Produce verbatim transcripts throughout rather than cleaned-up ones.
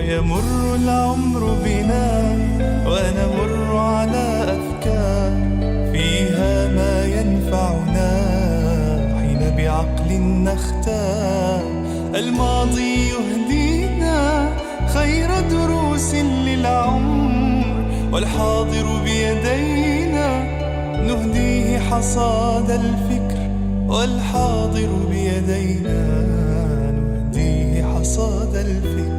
يمر العمر بنا ونمر على أفكار فيها ما ينفعنا حين بعقل نختار. الماضي يهدينا خير دروس للعمر، والحاضر بيدينا نهديه حصاد الفكر، والحاضر بيدينا نهديه حصاد الفكر.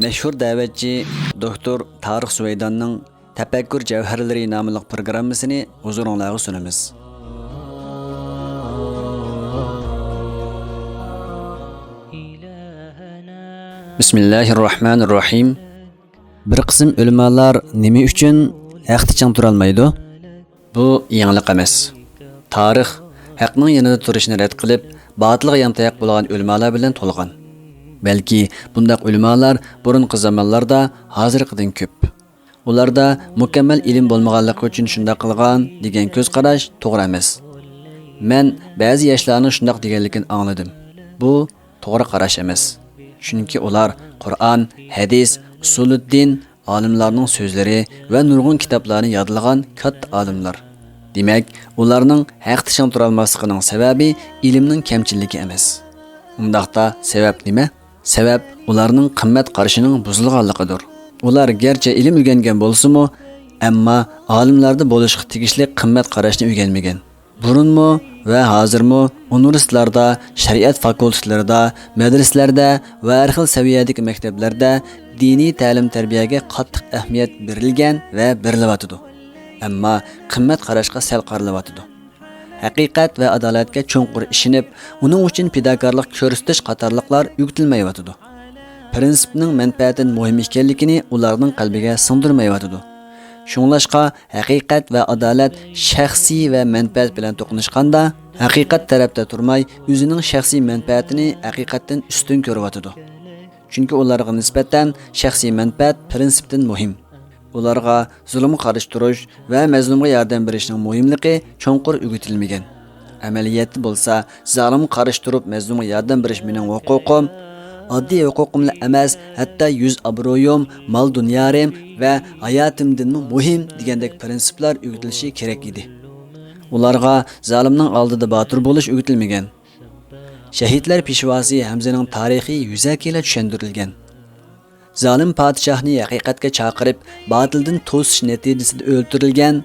مەشھۇر دەۋەتچى دوكتور تارىخ سۇۋەيداننىڭ تەپەككۇر جەۋھەرلىرى ناملىق پروگراممىسىنى ھۇزۇرۇڭلارغا سۇنىمىز. بىسمىللاھىررەھمانىررەھىم. بىر قىسىم ئۆلىمالار نېمە ئۈچۈن ھەقتە چىڭ تۇرالمايدۇ؟ بۇ يېڭىلىق ئەمەس. تارىخ ھەقنىڭ يېنىدا تۇرۇشنى رەت قىلىپ، باتىلغا يانتاياق بولغان ئۆلىمالار بىلەن تولغان. بەلكى بۇنداق ئۆلىمالار بۇرۇنقى زامانلاردا ھازىرقىدىن كۆپ. ئۇلاردا مۇكەممەل ئىلىم بولمىغانلىقى ئۈچۈن شۇنداق قىلغان دېگەن كۆز قاراش توغرا ئەمەس. مەن بەزى ياشلارنىڭ شۇنداق دېگەنلىكىنى ئاڭلىدىم. بۇ توغرا قاراش ئەمەس. چۈنكى ئۇلار قۇرئان، ھەدىس، ئۇسۇلۇددىن، ئالىملارنىڭ سۆزلىرى ۋە نۇرغۇن كىتابلارنى يادلىغان كاتتا ئالىملار. دېمەك، ئۇلارنىڭ ھەقتە چىڭ تۇرالماسلىقىنىڭ سەۋەبى ئىلىمنىڭ كەمچىللىكى ئەمەس. ئۇنداقتا سەۋەب نېمە؟ سەۋەب ئۇلارنىڭ قىممەت قارىشىنىڭ بۇزۇلغانلىقىدۇر. ئۇلار گەرچە ئىلىم ئۆگەنگەن بولسىمۇ، ئەمما ئالىملاردا بولۇشقا تېگىشلىك قىممەت قاراشنى ئۆگەنمىگەن. بۇرۇنمۇ ۋە ھازىرمۇ ئۇنىۋېرسىتېتلاردا، شەرىئەت فاكۇلتېتلىرىدا، مەدرىسىلەردە ۋە ھەر خىل سەۋىيەدىكى مەكتەپلەردە دىنىي تەلىم-تەربىيەگە قاتتىق ئەھمىيەت بېرىلگەن ۋە بېرىلىۋاتىدۇ. ئەمما قىممەت قاراشقا سەل قارىلىۋاتىدۇ. ھەقىقەت ۋە ئادالەتكە چوڭقۇر ئىشىنىپ، ئۇنىڭ ئۈچۈن پىداكارلىق كۆرسىتىش قاتارلىقلار ئۆگىتىلمەيۋاتىدۇ. پىرىنسىپنىڭ مەنپەئەتتىن مۇھىم ئىكەنلىكىنى ئۇلارنىڭ قەلبىگە سىڭدۈرمەيۋاتىدۇ. شۇڭلاشقا، ھەقىقەت ۋە ئادالەت شەخسىي ۋە مەنپەئەت بىلەن توقۇنۇشقاندا، ھەقىقەت تەرەپتە تۇرماي، ئۆزىنىڭ شەخسىي مەنپەئەتىنى ھەقىقەتتىن ئۈستۈن كۆرۈۋاتىدۇ. چۈنكى ئۇلارغا نىسبەتەن شەخسىي مەنپەئەت پىرىنسىپتىن مۇھىم. ئۇلارغا زۇلۇمغا قارشى تۇرۇش ۋە مەزلۇمغا ياردەم بېرىشنىڭ مۇھىملىقى چوڭقۇر ئۆگىتىلمىگەن. ئەمەلىيەتتە بولسا، زالىمغا قارشى تۇرۇپ مەزلۇمغا ياردەم بېرىش مېنىڭ ھوقۇقۇم، ئاددىي ھوقۇقۇملا ئەمەس، ھەتتا يۈز ئابرۇيۇم، مال-دۇنيالىرىم ۋە ھاياتىمدىنمۇ مۇھىم دېگەندەك پىرىنسىپلار ئۆگىتىلىشى كېرەك ئىدى. ئۇلارغا زالىمنىڭ ئالدىدا باتۇر بولۇش ئۆگىتىلمىگەن. شەھىدلەر پېشۋاسى ھەمزىنىڭ تارىخى يۈزەكىلا چۈشەندۈرۈلگەن. زالىم پادىشاھنى ھەقىقەتكە چاقىرىپ، باتىلدىن توسۇش نەتىجىسىدە ئۆلتۈرۈلگەن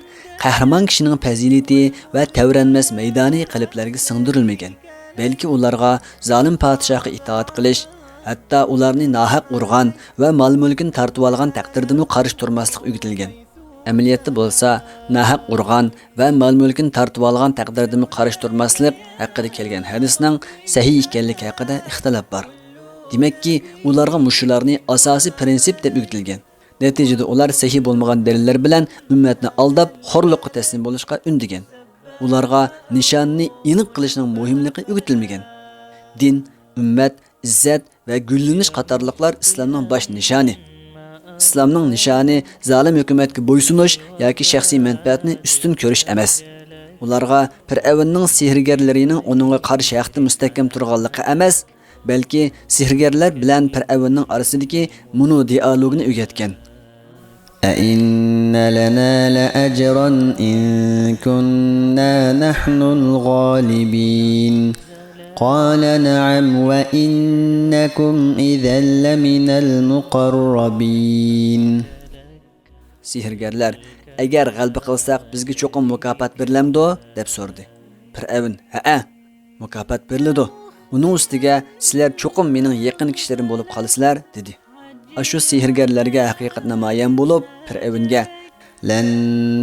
قەھرىمان كىشىنىڭ پەزىلىتى ۋە تەۋرەنمەس مەيدانى قەلبلەرگە سىڭدۈرۈلمىگەن، بەلكى ئۇلارغا زالىم پادىشاھقا ئىتائەت قىلىش، ھەتتا ئۇلارنى ناھەق ئۇرغان ۋە مال-مۈلكىنى تارتىۋالغان تەقدىردىمۇ قارشى تۇرماسلىق ئۆگىتىلگەن. ئەمەلىيەتتە بولسا، ناھەق ئۇرغان ۋە مال-مۈلكىنى تارتىۋالغان تەقدىردىمۇ قارشى تۇرماسلىق ھەققىدە كەلگەن ھەدىسنىڭ سەھىھ ئىكەنلىكى ھەققىدە ئىختىلاپ بار. دېمەككى، ئۇلارغا مۇشۇلارنى ئاساسىي پىرىنسىپ دەپ ئۆگىتىلگەن. نەتىجىدە ئۇلار سەھىھ بولمىغان دەلىللەر بىلەن ئۈممەتنى ئالداپ، خورلۇققا تەسلىم بولۇشقا ئۈندىگەن. ئۇلارغا نىشاننى ئېنىق قىلىشنىڭ مۇھىملىقى ئۆگىتىلمىگەن. دىن، ئۈممەت، ئىززەت ۋە گۈللىنىش قاتارلىقلار ئىسلامنىڭ باش نىشانى. ئىسلامنىڭ نىشانى زالىم ھۆكۈمەتكە بويسۇنۇش ياكى شەخسىي مەنپەئەتنى ئۈستۈن كۆرۈش ئەمەس. ئۇلارغا پىرئەۋننىڭ سېھىرگەرلىرىنىڭ ئۇنىڭغا قارشى ھەقتە مۇستەھكەم تۇرغانلىقى ئەمەس، بەلكى سېھىرگەرلەر بىلەن پىرئەۋننىڭ ئارىسىدىكى مونو دىئالوگىنى ئۆگەتكەن. أئن لنا لأجرا إن كنا نحن الغالبين. قال نعم وإنكم إذا لمن المقربين. سېھىرگەرلەر، ئەگەر غەلىبە قىلساق، بىزگە چوقۇم مۇكاپات بېرىلەمدۇ؟ دەپ سورىدى. پىرئەۋن، ھەئە، مۇكاپات بېرىلىدۇ. ئۇنىڭ ئۈستىگە، سىلەر چوقۇم مېنىڭ يېقىن كىشىلىرىم بولۇپ قالىسىلەر، دېدى. ئاشۇ سېھىرگەرلەرگە ھەقىقەت نامايان بولۇپ، پىرئەۋنگە، لن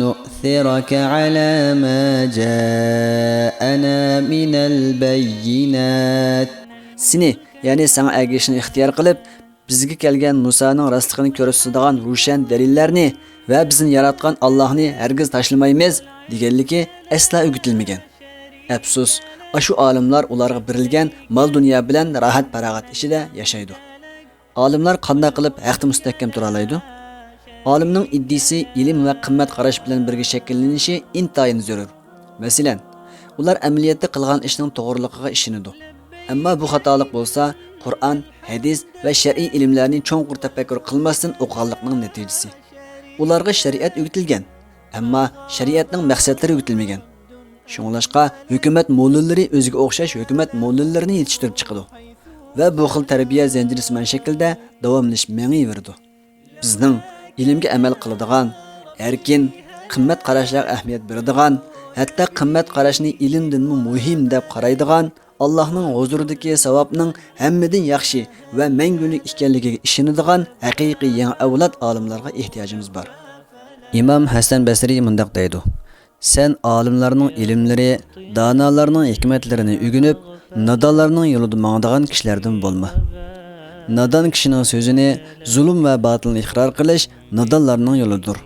نؤثرك على ما جاءنا من البينات. سېنى، يەنى ساڭا ئەگىشىشنى ئىختىيار قىلىپ، بىزگە كەلگەن مۇسانىڭ راستلىقىنى كۆرسىتىدىغان روشەن دەلىللەرنى ۋە بىزنى ياراتقان ئاللاھنى ھەرگىز تاشلىمايمىز، دېگەنلىكى ئەسلا ئۆگىتىلمىگەن. ئەپسۇس، ئاشۇ ئالىملار ئۇلارغا بېرىلگەن مال-دۇنيا بىلەن راھەت-پاراغەت ئىچىدە ياشايدۇ. ئالىملار قانداق قىلىپ ھەقتە مۇستەھكەم تۇرالايدۇ؟ ئالىمنىڭ ئىدىيىسى ئىلىم ۋە قىممەت قاراش بىلەن بىرگە شەكىللىنىشى ئىنتايىن زۆرۈر. مەسىلەن، ئۇلار ئەمەلىيەتتە قىلغان ئىشنىڭ توغرىلىقىغا ئىشىنىدۇ. ئەمما بۇ خاتالىق بولسا، قۇرئان، ھەدىس ۋە شەرئىي ئىلىملەرنى چوڭقۇر تەپەككۇر قىلماستىن ئوقۇغانلىقنىڭ نەتىجىسى. ئۇلارغا شەرىئەت ئۆگىتىلگەن، ئەمما شەرىئەتنىڭ مەقسەتلىرى ئۆگىتىلمىگەن. شۇڭلاشقا ھۆكۈمەت موللىلىرى ئۆزىگە ئوخشاش ھۆكۈمەت موللىلىرىنى يېتىشتۈرۈپ چىقىدۇ ۋە بۇ خىل تەربىيە زەنجىرىسىمان شەكىلدە داۋاملىشىپ مېڭىۋېرىدۇ. بىزنىڭ ئىلىمگە ئەمەل قىلىدىغان، ئەركىن، قىممەت قاراشلارغا ئەھمىيەت بېرىدىغان، ھەتتا قىممەت قاراشنى ئىلىمدىنمۇ مۇھىم دەپ قارايدىغان، ئاللاھنىڭ ھۇزۇرىدىكى ساۋابنىڭ ھەممىدىن ياخشى ۋە مەڭگۈلۈك ئىكەنلىكىگە ئىشىنىدىغان ھەقىقىي يېڭى ئەۋلاد ئالىملارغا ئېھتىياجىمىز بار. ئىمام ھەسەن بەسرى مۇنداق دەيدۇ: سەن ئالىملارنىڭ ئىلىملىرى، دانالارنىڭ ھېكمەتلىرىنى ئۆگىنىپ، نادانلارنىڭ يولىدا ماڭىدىغان كىشىلەردىن بولما. نادان كىشىنىڭ سۆزىنى، زۇلۇم ۋە باتىلنى ئىقرار قىلىش نادانلارنىڭ يولىدۇر.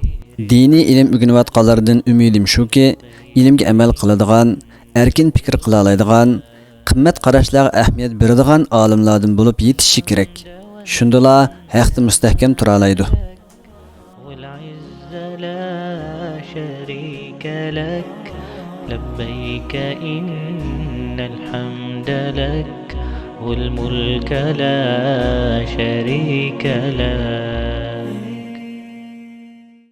دىنىي ئىلىم ئۆگىنىۋاتقانلاردىن ئۈمىدىم شۇكى، ئىلىمگە ئەمەل قىلىدىغان، ئەركىن پىكىر قىلالايدىغان، قىممەت قاراشلارغا ئەھمىيەت بېرىدىغان ئالىملاردىن بولۇپ يېتىشى كېرەك. شۇندىلا ھەقتە مۇستەھكەم تۇرالايدۇ. والعز لا شريك لك، لبيك إن الحمد لك، والملك لا شريك لك.